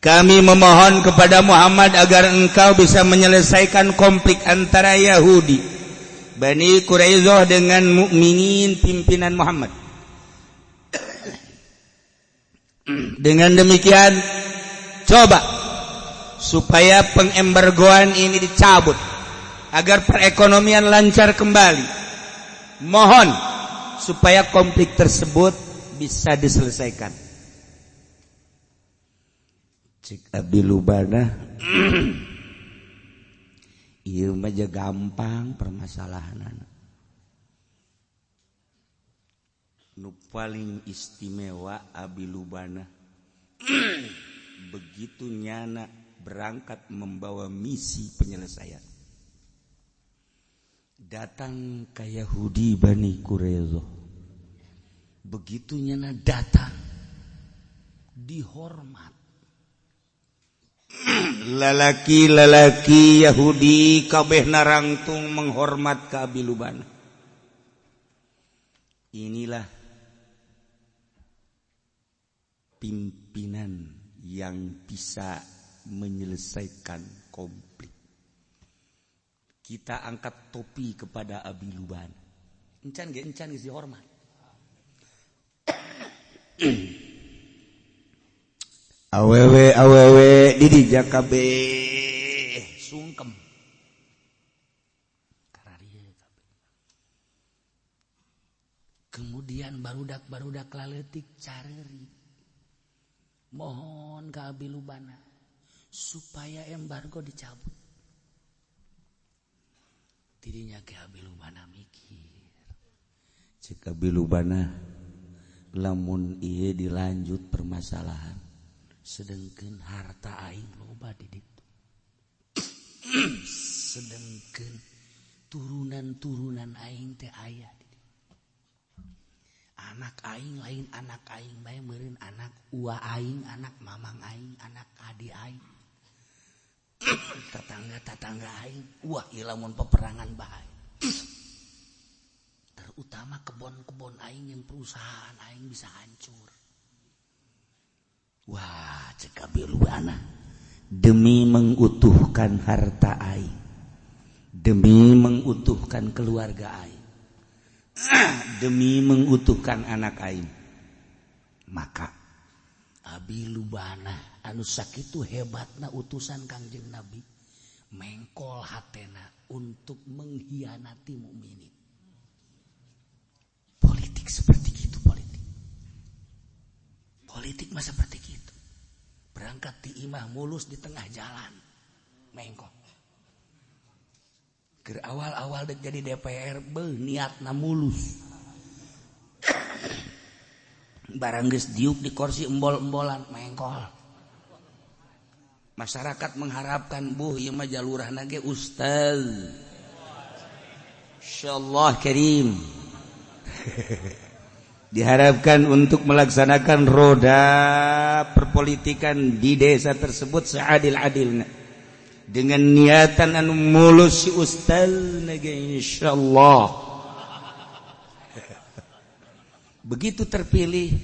Kami memohon kepada Muhammad agar engkau bisa menyelesaikan konflik antara Yahudi Bani Quraizoh dengan mukminin pimpinan Muhammad. Dengan demikian, coba supaya pengembargoan ini dicabut agar perekonomian lancar kembali. Mohon supaya konflik tersebut bisa diselesaikan. Cik Abi Lubana, ieu mah gampang permasalahan. Nu paling istimewa Abi Lubana, begitu nyana berangkat membawa misi penyelesaian, datang ke Yahudi Bani Quraizoh, begitu nyana datang dihormat lalaki-lalaki Yahudi kabeh narangtung menghormat ke Abi Lubana. Inilah pimpinan yang bisa menyelesaikan konflik. Kita angkat topi kepada Abi Lubana. Encan ge encan geus dihormat. Awewe awewe di kabeh sungkem. Kararieu kabeh. Kemudian barudak-barudak laletik careuri. Mohon ka Abi Lubana supaya embargo dicabut. Tidinya ke Abi Lubana mikir. Cek Abi Lubana, lamun ieu dilanjut permasalahan, sedengkeun harta aing loba di ditu, sedengkeun turunan-turunan aing teh aya di ditu. Anak aing lain anak aing bae meureun, anak ua aing, anak mamang aing, anak adi aing, tetangga-tetangga aing. Wah, ieu lamun peperangan bahaya, terutama kebon-kebon aing yang perusahaan aing bisa hancur. Wah, cek Abi Lubana, demi mengutuhkan harta aing, demi mengutuhkan keluarga aing, demi mengutuhkan anak aing, maka Abi Lubana anu sakitu hebatna utusan Kangjeng Nabi mengkol hatena untuk mengkhianati mukminin. Politik seperti itu, politik. Politik mah seperti itu. Berangkat di imah mulus, di tengah jalan mengkol. Keur awal-awal dek jadi DPR, beuh, niatna mulus. Barang geus diuk di kursi embol-embolan, mengkol. Masyarakat mengharapkan, buh, ieu mah jalurahna ge ustaz. Insyaallah karim. Diharapkan untuk melaksanakan roda perpolitikan di desa tersebut seadil-adilnya dengan niatan anu mulus si ustaz ge, insyaallah. Begitu terpilih,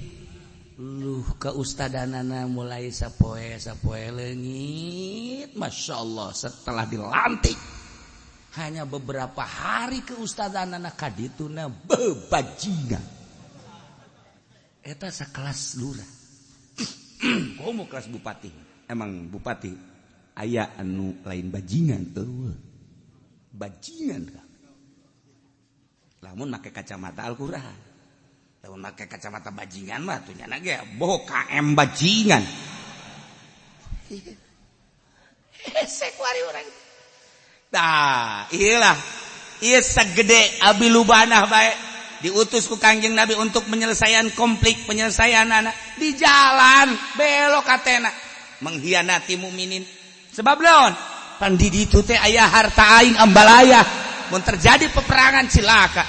luh, keustadanana mulai sapoe sapoe leungit. Masya Allah, setelah dilantik hanya beberapa hari keustadanana kadituna bebajingan. Eta sakelas lurah, komo kelas bupati. Emang bupati aya anu lain bajingan? Eueuh, bajingan lamun make kacamata Al-Qur'an. Lamun make kacamata bajingan mah tuh nyana ge boh KM bajingan. Hese kuari urang. Tah, iyalah. Ieu sagede Abi Lubanah bae diutus ku Kangjeng Nabi untuk menyelesaikan konflik, penyelesaian anak di jalan belok hatena mengkhianati mukminin. Sebab naon? Pan di ditu teh aya harta aing, ambalaya. Mun terjadi peperangan, cilaka.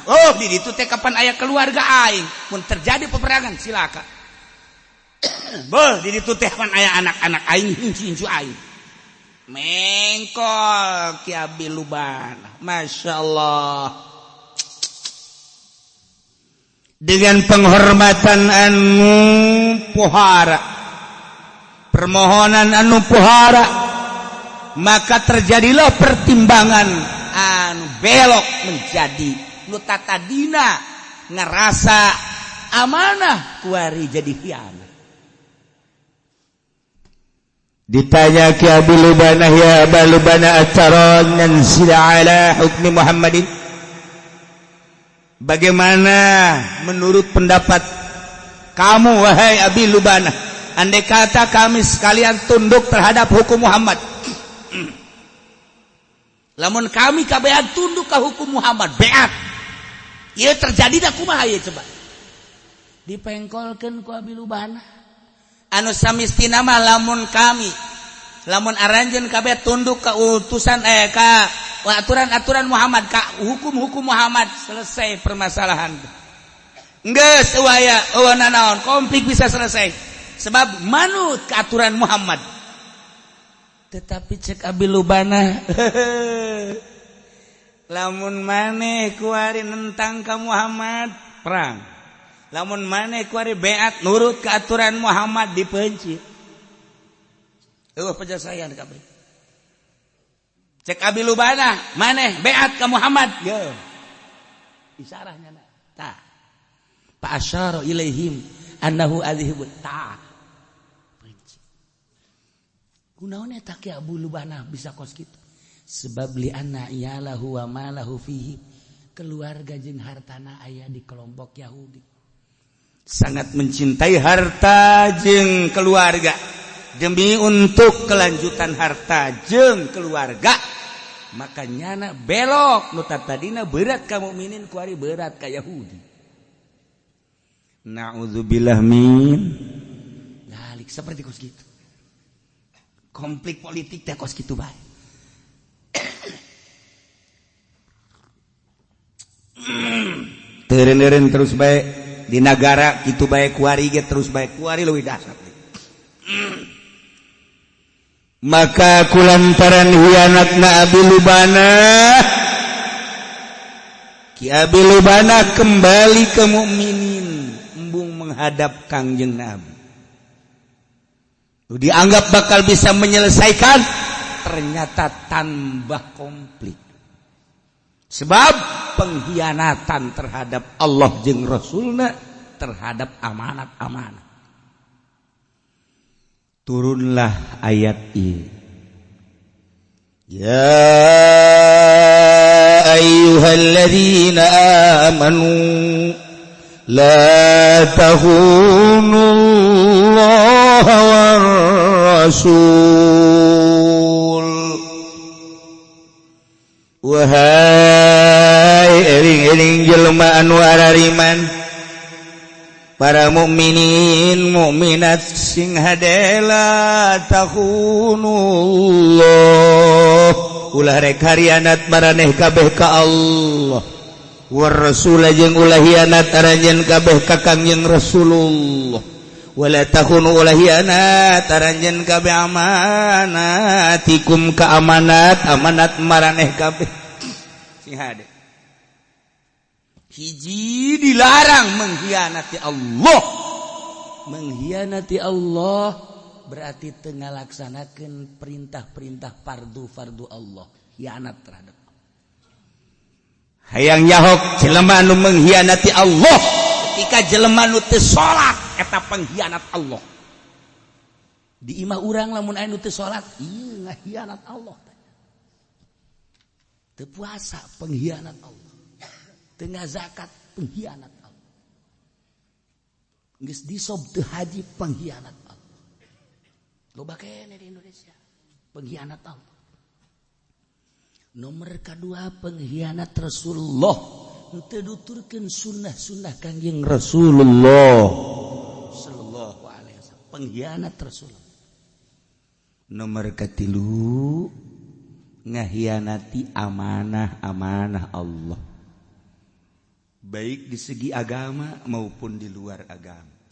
Oh, di ditu teh kapan aya keluarga aing. Mun terjadi peperangan, cilaka. Beuh, di ditu teh pan aya anak-anak aing, incu-incu aing. Mengkol Ki Abi Lubana. Masya Allah, dengan penghormatan anu pohara. Permohonan anu pohara, maka terjadilah pertimbangan anu belok menjadi nu tatadina ngerasa amanah kuari jadi khianat. Ditanya ki Abi Lubanah, "Ya Aba Lubanah, atara an nanzila ala hukmi Muhammadin?" Bagaimana menurut pendapat kamu, wahai Abi Lubanah, andai kata kami sekalian tunduk terhadap hukum Muhammad? Lamun kami kabehan tunduk ke hukum Muhammad, beat ieu terjadi dah, kumaha ieu coba? Dipengkolkeun ku Abi Lubanah anu samistina mah lamun kami, lamun aranjeun kabeh tunduk ke utusan, ka aturan-aturan Muhammad, ka hukum-hukum Muhammad, selesai permasalahan. Geus eueuh eueuh nanaon, konflik bisa selesai sebab manut ke aturan Muhammad. Tetapi cek Abi Lubanah, lamun maneh kuari nentang ka Muhammad, perang. Lamun maneh kuari beat nurut ke aturan Muhammad, dipencit. Eueuh penyelesaian kabeh. Cek Abi Lubanah, maneh beat ka Muhammad ye, isarahnya tah, fa asyara ilaihim annahu adhibut ta. Kunaon eta Ki Abu Lubanah bisa kos kitu? Sebab li anna iyalahu wa malahu fihi, keluarga jeung hartana aya di kelompok Yahudi. Sangat mencintai harta jeung keluarga. Demi untuk kelanjutan harta jeung keluarga, maka nyana belok nu tadina berat ka mukminin, kuari berat ka Yahudi. Na'udzubillah min dzalik. Seperti kos gitu. Konflik politik teh kos kitu bae. Teureun-eureun terus bae di negara kitu bae, kuari ge terus bae, kuari leuwih dahsyat. Maka kulantaran hianatna Abi Lubanah, Ki Abi Lubanah kembali ke mukminin, embung menghadap Kangjeng Nabi. Dianggap bakal bisa menyelesaikan, ternyata tambah konflik sebab pengkhianatan terhadap Allah jeung Rasulna, terhadap amanat-amanat. Turunlah ayat ini, "Ya ayyuhalladzina amanu la takhunu Allah war rasul." Wahai eling-eling jelema anu arariman, para mukminin mukminat, sing hadela, takhunullah, ulah rek hianat maraneh kabeh ka Allah, war rasul, jeung ulah hianat aranjeun kabeh ka Kangjeng Rasulullah, wala takhunu, ulah hianat aranjeun kabeh amanatikum ka amanat amanat maraneh kabeh. Sing hade, hiji dilarang mengkhianati Allah. Mengkhianati Allah berarti teu ngalaksanakeun perintah-perintah fardu-fardu Allah, hianat terhadap. Hayang nyahok jelema anu mengkhianati Allah, ketika jelema nu teu salat, eta pengkhianat Allah. Di imah urang lamun aya nu teu salat, ieu ngahianat Allah. Teu puasa, pengkhianat Allah. Teu ngazakat, pengkhianat Allah. Geus disob teu haji, pengkhianat Allah. Loba kene di Indonesia pengkhianat Allah. Nomor kedua, pengkhianat Rasulullah, teu nuturkeun sunnah-sunnah Kangjeng Rasulullah sallallahu alaihi wasallam, pengkhianat Rasulullah. Nomor katilu, ngahianati amanah-amanah Allah, baik di segi agama maupun di luar agama.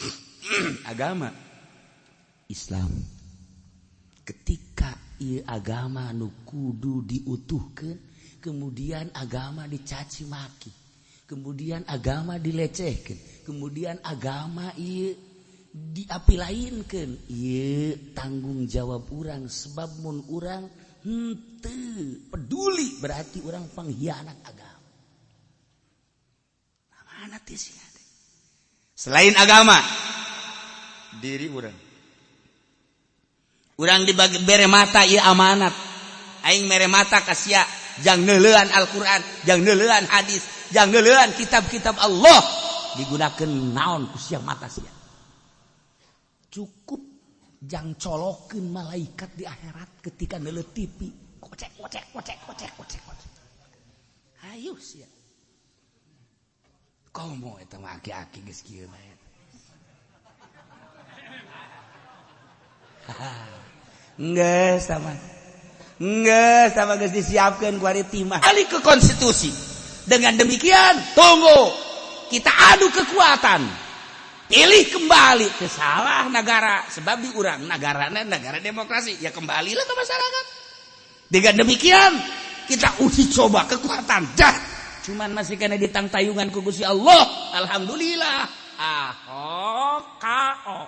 Agama Islam, ketika ieu agama nu kudu diutuhkeun, kemudian agama dicaci maki, kemudian agama dilecehkan, kemudian agama ieu Diapi lainkeun ieu tanggung jawab urang, sebab mun urang henteu peduli berarti urang pengkhianat agama. Amanat sih selain agama diri urang. Urang dibagi bere mata, ieu amanat. Aing mere mata ka sia jang neuleuan Al-Qur'an, jang neuleuan hadis, jang neuleuan kitab-kitab Allah. Digunakeun naon ku sia mata sia? Cukup jang colokeun malaikat di akhirat ketika neuleuh TV, kocek kocek kocek kocek kocek kocek. Ayo sia, komo eta mah aki-aki geus kieu mah. Geus sama, geus sama, geus disiapkeun ku ari timah kali ke konstitusi. Dengan demikian tunggu, kita adu kekuatan, pilih kembali ke salah negara, sebab di urang negara negara demokrasi ya, kembalilah ke masyarakat. Dengan demikian kita uji coba kekuatan dah, cuman masih kena ditangtayungan ku Gusti Allah. Alhamdulillah, Ahok KO,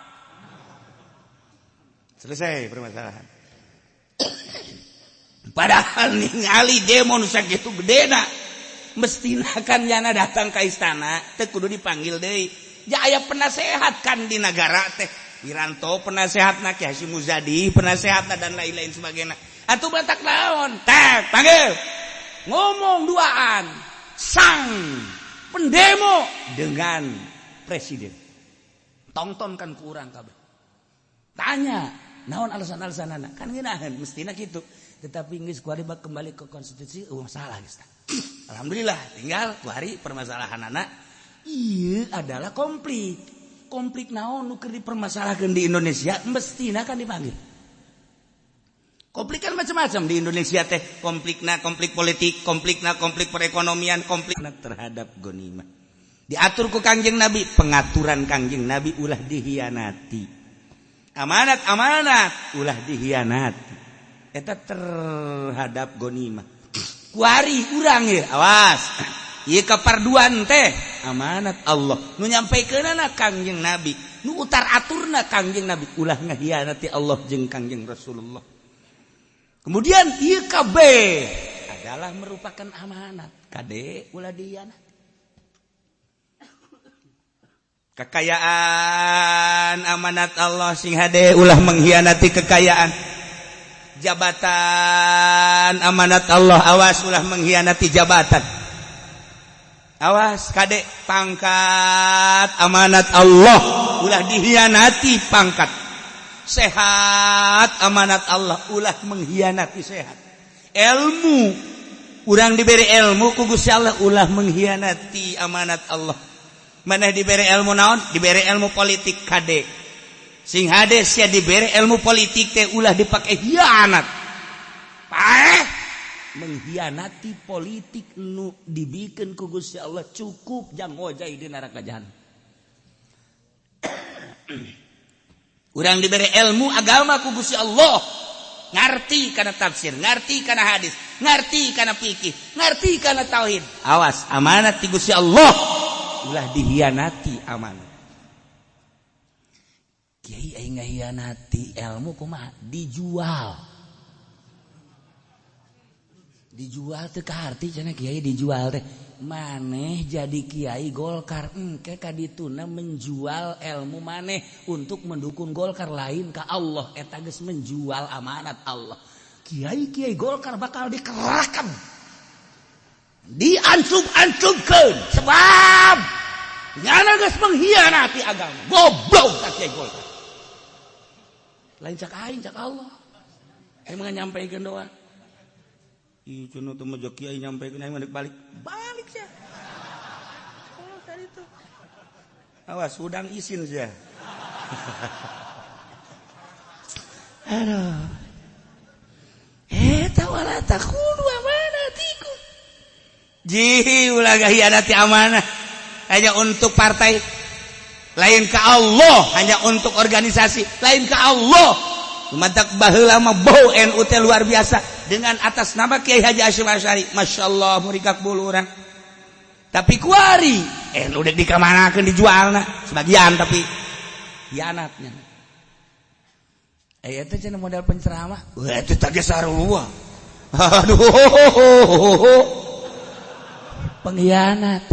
selesai permasalahan. Padahal ningali demo nu sakitu gedena, mestina kan yana datang ke istana teu kudu dipanggil deui. Ja aya penasehat kan di negara teh, Wiranto penasehatna, Ki Hasyim Muzadi penasehatna, dan lain-lain sebagainya. Atuh batak naon teh panggil ngomong duaan sang pendemo dengan presiden? Tonton kan kurang kabeh, tanya naon alasan-alasan anak kan ngeunaheun, mestina kitu. Tetapi geus kuari kembali ke konstitusi, oh salah geus. Alhamdulillah, tinggal kuari permasalahan anak. Iya, adalah konflik. Konflik naon nu keur dipermasalahkeun di Indonesia, mestina kan dipanggil. Konflik kan macam-macam di Indonesia teh, konflikna konflik politik, konflikna konflik perekonomian, konflikna terhadap gonimah. Diatur ku Kangjeng Nabi, pengaturan Kangjeng Nabi ulah dihianati. Amanat amanat ulah dihianati. Eta terhadap gonimah. Kuari urang ya, awas. Ieu kaparduan teh amanat Allah nu nyampaikeunana Kangjeng Nabi, nu utar aturna Kangjeng Nabi, ulah ngahianati Allah jeung Kangjeng Rasulullah. Kemudian ieu kabeh adalah merupakan amanat, kade ulah dihianati. Kekayaan amanat Allah, sing hade ulah mengkhianati kekayaan. Jabatan amanat Allah, awas ulah mengkhianati jabatan. Awas kadek, pangkat amanat Allah, ulah dihianati pangkat. Sehat amanat Allah, ulah mengkhianati sehat. Ilmu, urang diberi ilmu ku Gusti Allah, ulah mengkhianati amanat Allah. Mana diberi ilmu naon? Diberi ilmu politik, kade sing hade sia diberi ilmu politik teh ulah dipakai hianat, paeh mengkhianati politik nu dibikin ku Gusti Allah, cukup jang ngojay di neraka jahanam. Urang diberi ilmu agama ku Gusti Allah, ngarti kana tafsir, ngarti kana hadis, ngarti kana fikih, ngarti kana tauhid. Awas, amanat ti Gusti Allah ulah dihianati amanat. Kiai, aing ngahianati ilmu kumaha? Dijual. Dijual teu kaharti cenah kiai, dijual teh maneh jadi kiai Golkar engke kadituna menjual ilmu maneh untuk mendukung Golkar, lain ka Allah. Eta geus menjual amanat Allah. Kiai-kiai Golkar bakal dikerahkan, diancub-ancubkeun, sebab nyana geus mengkhianati agama. Goblok ka kiai Golkar. Lain cak aing, cak Allah. Aing mah nyampaikeun doa. Ih, cenah teu mah kiai nyampaikeun, aing mah balik. Balik sia. Oh, tadi itu. Awas, udang isin sia. Aduh. Eta wala takhunu amanatikum. Ji ulah hianati amanah. Hanya untuk partai, lain ke Allah, hanya untuk organisasi, lain ke Allah. Matak baheula mah bau NU teh luar biasa dengan atas nama Kiai Haji Hasyim Asy'ari. Masya Allah, murikak bulu urang. Tapi kuari NU dek dikamanakeun, dijualna sebagian, tapi Hianatnya. Aya teh cenah modal penceramah. Wah, itu teh sarua. Aduh. Pengkhianat.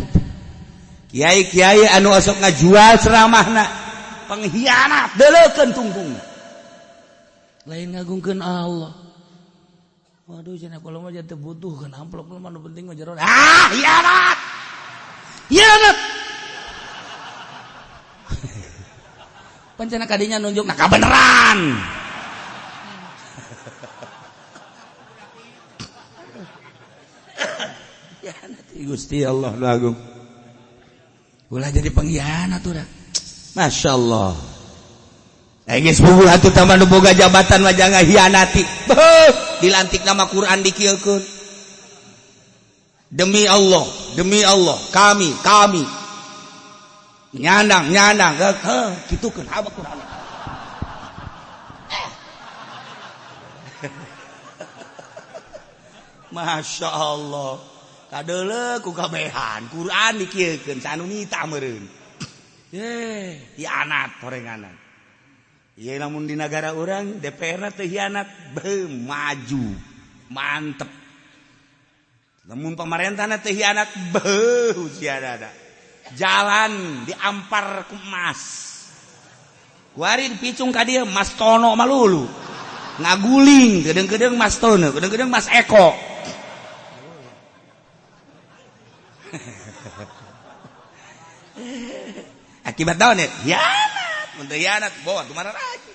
Kiai-kiai anu osok ngajual ceramahna, pengkhianat, deuleukeun tungtungna. Lain ngagungkeun Allah. Waduh, cenah kula mah teu butuh kan amplop mah, nu penting mah jero. Ah, hianat. Hianat. Pancana kadinya nunjuk nah kabeneran. Hianat Gusti Allah nu agung. Ulah jadi pengkhianat urang. Masya Allah. Geus puguh atuh tambah nu boga jabatan mah jangan hianati. Beuh, dilantik nama Quran dikieukeun. Demi Allah, kami nyandang nyandang heuh kitukeun haba Quran. Masya Allah. Kadeuleu ku kabehan Quran dikieukeun sanu nita meureun. Hianat horenganan. Ieu lamun di nagara urang DPR na teu hianat, beuh maju. Mantep. Lamun pamarentahna teu hianat, beuh sia dada. Jalan diampar ku emas. Kuari dipicung ka dieu Mas Tono malulu. Ngaguling kedeung-kedeung Mas Tono, kedeung-kedeung Mas Eko. Akibat naon ya? Hianat, mun teu hianat bawa tu mana lagi.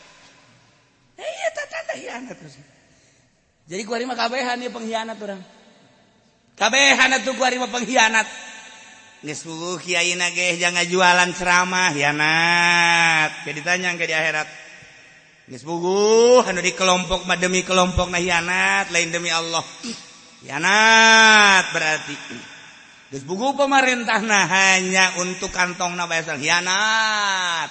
Iya tanda hianat terus. Jadi kuari mah kabehan ieu pengkhianat urang. Kabehan atuh kuari mah pengkhianat. Geus puguh kiai na ge jangan jualan ceramah hianat. Ke ditanya ke di akhirat. Geus puguh anu di kelompok mah demi kelompok na hianat, lain demi Allah. Hianat berarti. Geus puguh pemerintahna hanya untuk kantongna bae hianat.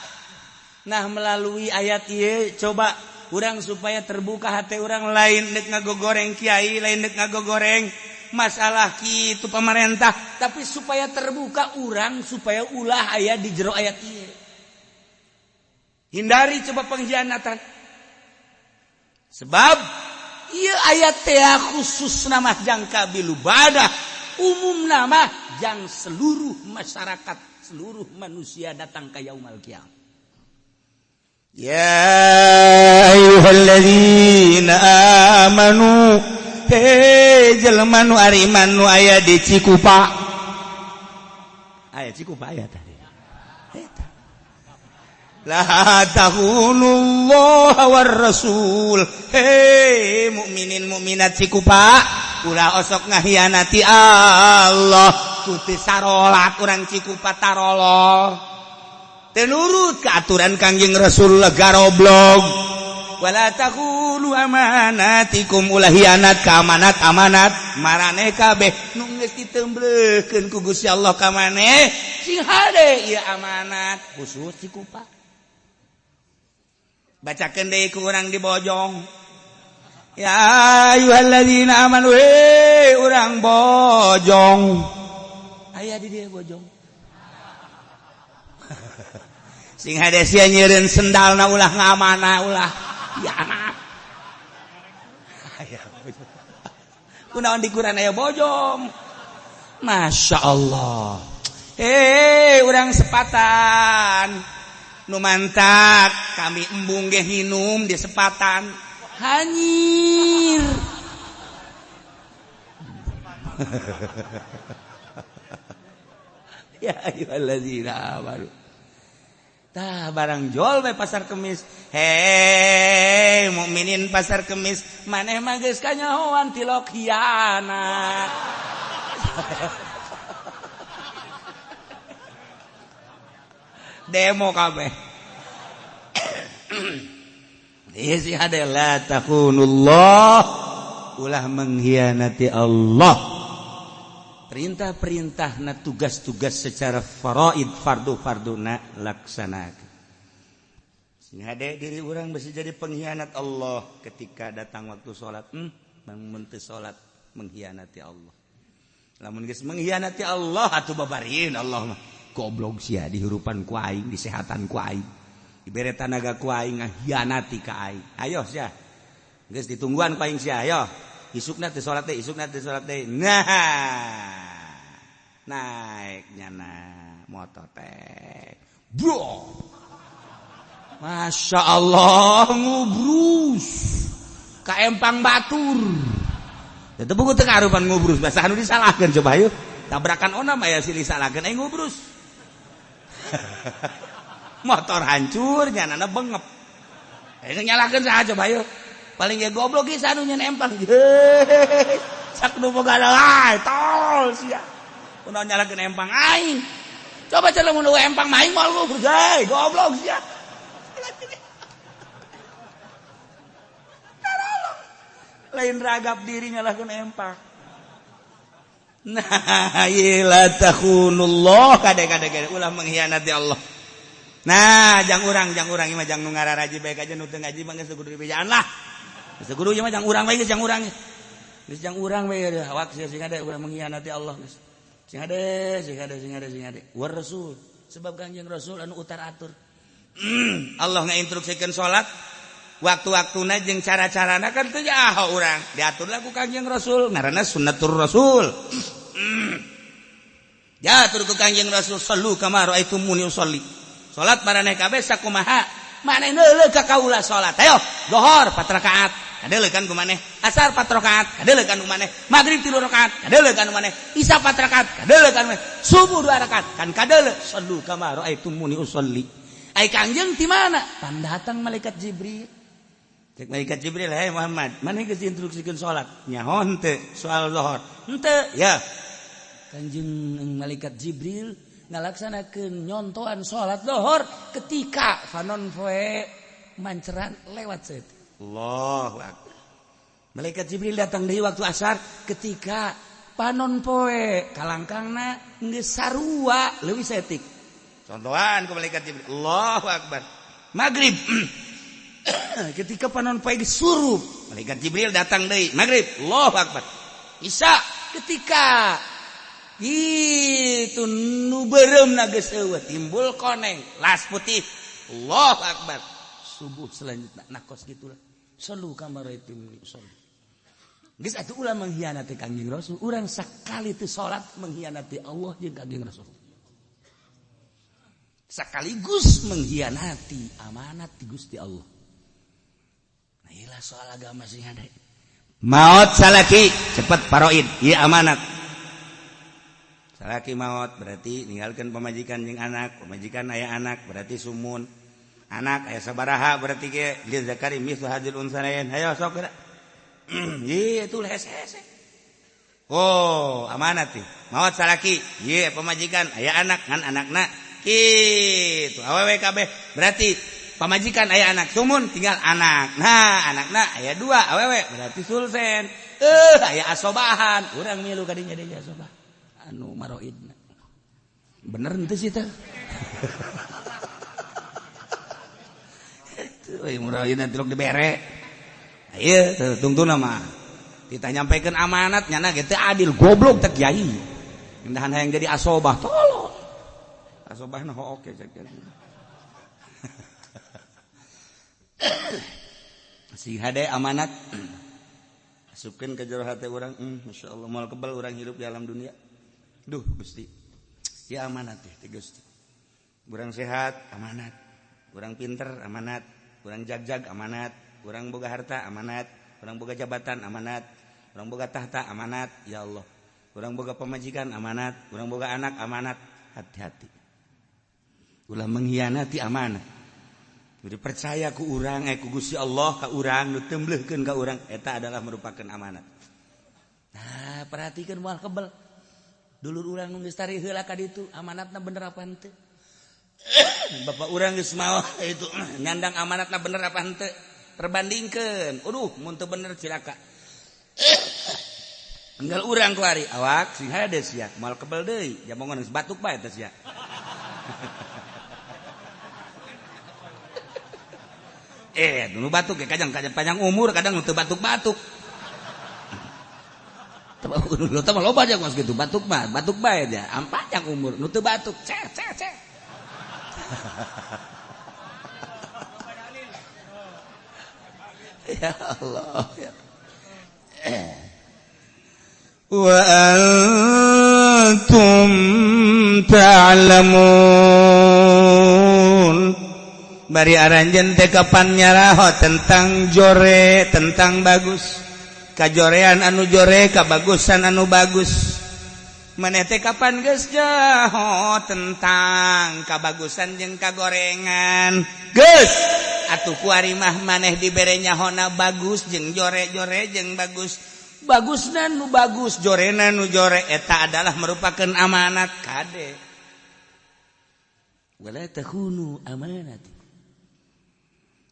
Nah melalui ayat ieu coba urang supaya terbuka hati urang, lain dek ngagogoreng kiai, lain dek ngagogoreng masalah kitu pemerintah, tapi supaya terbuka urang supaya ulah aya di jero ayat ieu. Hindari coba pengkhianatan. Sebab ieu ayat teh khusus nama jangka bilubadah, umum nama jang seluruh masyarakat, seluruh manusia datang ke yaumal qiyamah. Ya ayyuhalladzina amanu, hei jelema nu ariman nu aya di Cikupa. Aya Cikupa aya tadi. Eta. La tahunullaha war rasul. Hei mukminin mukminat Cikupa, ulah osok ngahianati Allah. Ku teu sarolat urang Cikupa tarolol. Teu nurut ka aturan Kangjeng Rasulullah garoblog. Wala taqulu amanatikum, ulah hianat ka amanat amanat maraneh kabeh nu geus ditemblekeun ku Gusti Allah ka maneh sing hade ieu amanat khusus Cikupa. Bacakeun deui ku urang di Bojong. Ya ayyuhalladzina amanu, he urang Bojong. Aya di dieu Bojong. Sing hade sia nyeureun sendalna ulah ngamana ulah hianat. Aya Bojong. Kunaon di Quran aya Bojong? Masya Allah. Hei urang Sepatan nu mantak kami embung ge hinum di Sepatan hanyir. Ya ayyuhalladzina amanu. Tah barang jual we pasar kemis. Hei mukminin pasar kemis, maneh mah geus kanyahoan tilok hianat. Demo kabeh. Ieu sih adalah takunullah, ulah mengkhianati Allah. Perintah-perintah na tugas-tugas secara faraid fardu-fardu na laksanakan. Sing hade diri urang bisa jadi pengkhianat Allah ketika datang waktu salat, bangun teu salat mengkhianati Allah. Lamun geus mengkhianati Allah atuh babarin Allah mah. Goblok sia dihirupan ku aing, disehatan ku aing. Dibere tanaga ku aing ngahianati ka aing. Ayo sia. Geus ditungguan ku aing sia, ayo. Isukna teh salat teh, isukna teh salat teh. Nah. Naik nyana motor teh. Bro. Masya Allah ngubrus. Ka empang batur. Teu buku teu karupan ngubrus, basa anu disalahkeun coba ayo. Tabrakan onam aya silih salahkeun aing ngubrus. Motor hancur nyanana bengep. Aing nyalahkeun saha coba ayo. Paling ge goblok ge anu nyen empang. Sak nu boga lae tol sia. Kunaon nyalahkeun empang aing. Coba cenah mun empang mah aing moal ngubrus. Hei goblok sia. Lain ragap diri nyalahkeun empang. Nah, la takhunullah kade-kade ulah mengkhianati Allah. Nah, jang urang ieu mah jang nu ngararaji bae kaje nu teu ngaji mah geus kudu dibejaan lah. Geus kudu ieu mah jang urang bae geus jang urang. Geus jang urang bae awak sia sing ade ulah mengkhianati Allah geus. Sing ade sing ade sing ade sing ade. War Rasul sebab Kanjeng Rasul anu utar atur. Allah ngainstruksikeun salat waktu-waktuna jeung cara-carana kan teu jaho urang diatur lah ku Kanjeng Rasul ngaranna sunnatur Rasul. Diatur ku Kanjeng Rasul sallu kama raaitumuni usolli. Salat maraneh kabeh sakumaha maneh neuleuh ka kaula salat. Ayo lohor 4 rakaat kadeuleuh ku maneh, asar 4 rakaat kadeuleuh ku maneh, magrib 3 rakaat kadeuleuh ku maneh, isya 4 rakaat kadeuleuh ku maneh, subuh 2 rakaat kan kadeuleuh sallu kama raaitumuni usolli. Ai Kanjeng ti mana? Pandatang malaikat Jibril. Cek malaikat Jibril, "Hei Muhammad, mana geus diinstruksikeun salat?" Nyaho henteu soal zuhur. Henteu, ya. Kanjeng malaikat Jibril ngalaksanakeun nyontoan salat zuhur ketika panon poe manceran lewat saeutik. Allahu akbar. Malaikat Jibril datang deui waktu asar ketika panon poe kalangkangna geus sarua leuwih saeutik. Contohan ku malaikat Jibril. Allahu akbar. Maghrib ketika panon poe geus surup, malaikat Jibril datang deui maghrib. Allahu akbar. Isya ketika itu nu beureumna geus eueuh timbul koneng las putih. Allahu akbar. Subuh selanjutnya nakos gitulah. Sallu kama raaitumuni usolli. Geus atuh ulah mengkhianati Kanjeng Rasul. Urang sakali teu salat mengkhianati Allah jeung Kanjeng Rasul. Sekaligus mengkhianati amanat di Gusti Allah. Nah, ilah soal agama sing ada. Maot salaki cepet paroid, ieu amanat. Salaki maot berarti ninggalkeun pamajikan jeung anak, pamajikan aya anak berarti sumun. Anak aya sabaraha berarti ge li zakari mithlu hadzil unsayain. Hayo sok geura. Ieu tuh hese-hese. Oh, amanat teh. Maot salaki, ieu pamajikan aya anak ngan anakna gitu awewe kabeh berarti pamajikan aya anak sumun tinggal anak. Nah, anakna aya 2 awewe berarti sulsen. Aya asobahan urang milu ka dinya deui asobah anu maroidna. Bener henteu sih teh? Euy maroidna tilok dibere. Ieu tungtuna mah titah nyampaikan amanat nyana ge teu adil goblok teh kiai. Indahan hayang jadi asobah tolong. Asobahna oke cek. Si hade amanat asupkeun ka jero hate urang, masyaallah moal kebal urang hirup di alam dunia. Duh Gusti. Ya amanat teh ti Gusti. Urang sehat amanat, urang pinter amanat, urang jagjag amanat, urang boga harta amanat, urang boga jabatan amanat, urang boga tahta amanat, ya Allah. Urang boga pamajikan amanat, urang boga anak amanat. Hati-hati. Ulah mengkhianati amanat. Jadi percaya ku urang ku Gusti Allah ka urang nu tembleuhkeun ka urang eta adalah merupakan amanat. Nah, perhatikan moal kebel. Dulur urang nu geus tari heula ka ditu, amanatna bener apa henteu? Bapak urang geus mawa itu nyandang amanatna bener apa henteu? Perbandingkeun. Aduh, mun teu bener cilaka. Enggal urang kuari awak sing hade sia, moal kebel deui, jamongan geus batuk bae teh sia. Dulu batuk ya kadang panjang umur kadang teu batuk-batuk. Lu teh loba aja kos gitu batuk mah, batuk bae dia. Panjang umur nu teu batuk, cek cek cek. Ya Allah ya. Wa antum ta'lamun. Bari aranjeun teh kapan nyaraho tentang jore, tentang bagus, kajorean anu jore, kabagusan anu bagus. Maneh teh kapan geus nyaho tentang kabagusan jeung kagorengan? Geus atuh kuari mah maneh dibere nyahona bagus jeung jore-jore jeung bagus, bagusna nu bagus, jorena nu jore, eta adalah merupakan amanat. Kade, wala takhunu amanat.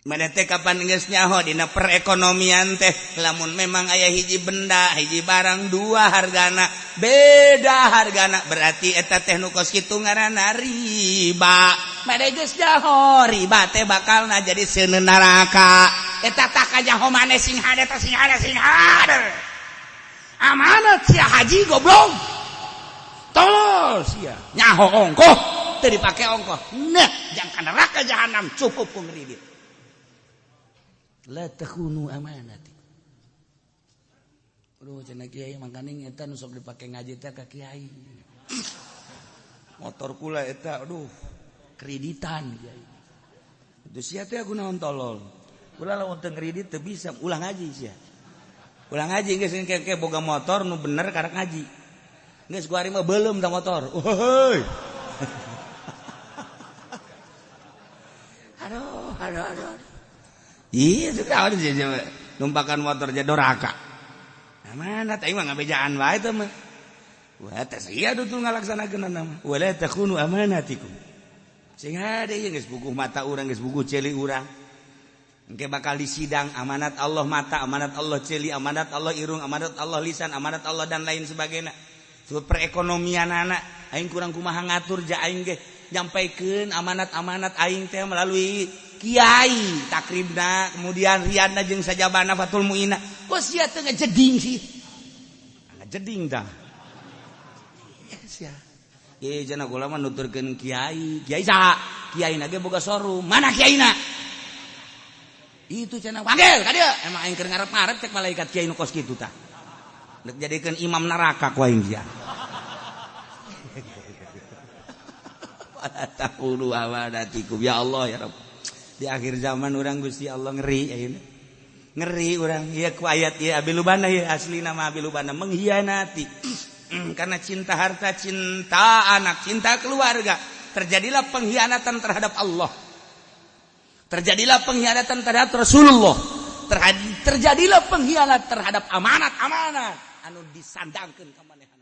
Maneh teh kapan geus nyaho dina perekonomian teh, lamun memang aya hiji benda, hiji barang, dua hargana, beda hargana, berarti eta teh nu kos kitu ngaranna riba. Maneh geus nyaho riba teh bakalna jadi seuneu neraka. Eta tah kanyaho maneh. Sing hade teh, sing hade, sing hade. Amanat sia, haji goblok, tolol sia. Nyaho ongkoh teu dipake ongkoh, nah jang neraka jahanam cukup ku ngridit. La takhunu amanati. Aduh, cenah kiai, mangkaning eta nu sok dipake ngaji teh ka kiai. Motor kula eta, aduh, kreditan kiai. Itu sia teh aku naon tolol. Ulah, lamun teu ngredit teu bisa ulah ngaji sia. Ulah ngaji geus engke boga motor nu bener karek ngaji. Geus kuari mah beuleum da motor. Heuy. Aduh, aduh, aduh. Iya, suka numpakan motor jadi doraka. Nah, mana teh mah ngabejaan wae teh mah. Wah, teh sia tuh ngalaksanakeun mah. Wala takhunu amanatikum. Sing hade ieu geus bukuh mata urang, geus bukuh ceuli urang. Engke bakal disidang amanat Allah mata, amanat Allah ceuli, amanat Allah irung, amanat Allah lisan, amanat Allah dan lain sebagainya. Sebab perekonomian anak aing kurang kumaha ngatur ja aing ge nyampaikeun amanat-amanat aing teh melalui kiai Takribna, kemudian Riana jeung sajabana Fatul Muina. Kok sia teu ngajeding sih? Ngajeding tah sia. Ye cenah kula mah nuturkeun kiai. Kiai saha? Kiai na ge boga sorum. Mana kiaina itu cenah? Panggil ka dieu. Emang aing keur ngarep-ngarep cek malaikat kiai nu kos kitu tah. Rek jadikeun imam neraka ku aing sia. Wala taqulu amanatikum. Ya Allah ya Rabb. Di akhir zaman orang Gusti Allah ngeri ayeuna. Ngeri orang ieu ku ayat ieu Abi Lubana ieu, asli nama Abi Lubana mengkhianati karena cinta harta, cinta anak, cinta keluarga. Terjadilah pengkhianatan terhadap Allah. Terjadilah pengkhianatan terhadap Rasulullah. Terjadilah pengkhianat terhadap amanat-amanat anu disandangkeun ka manehna.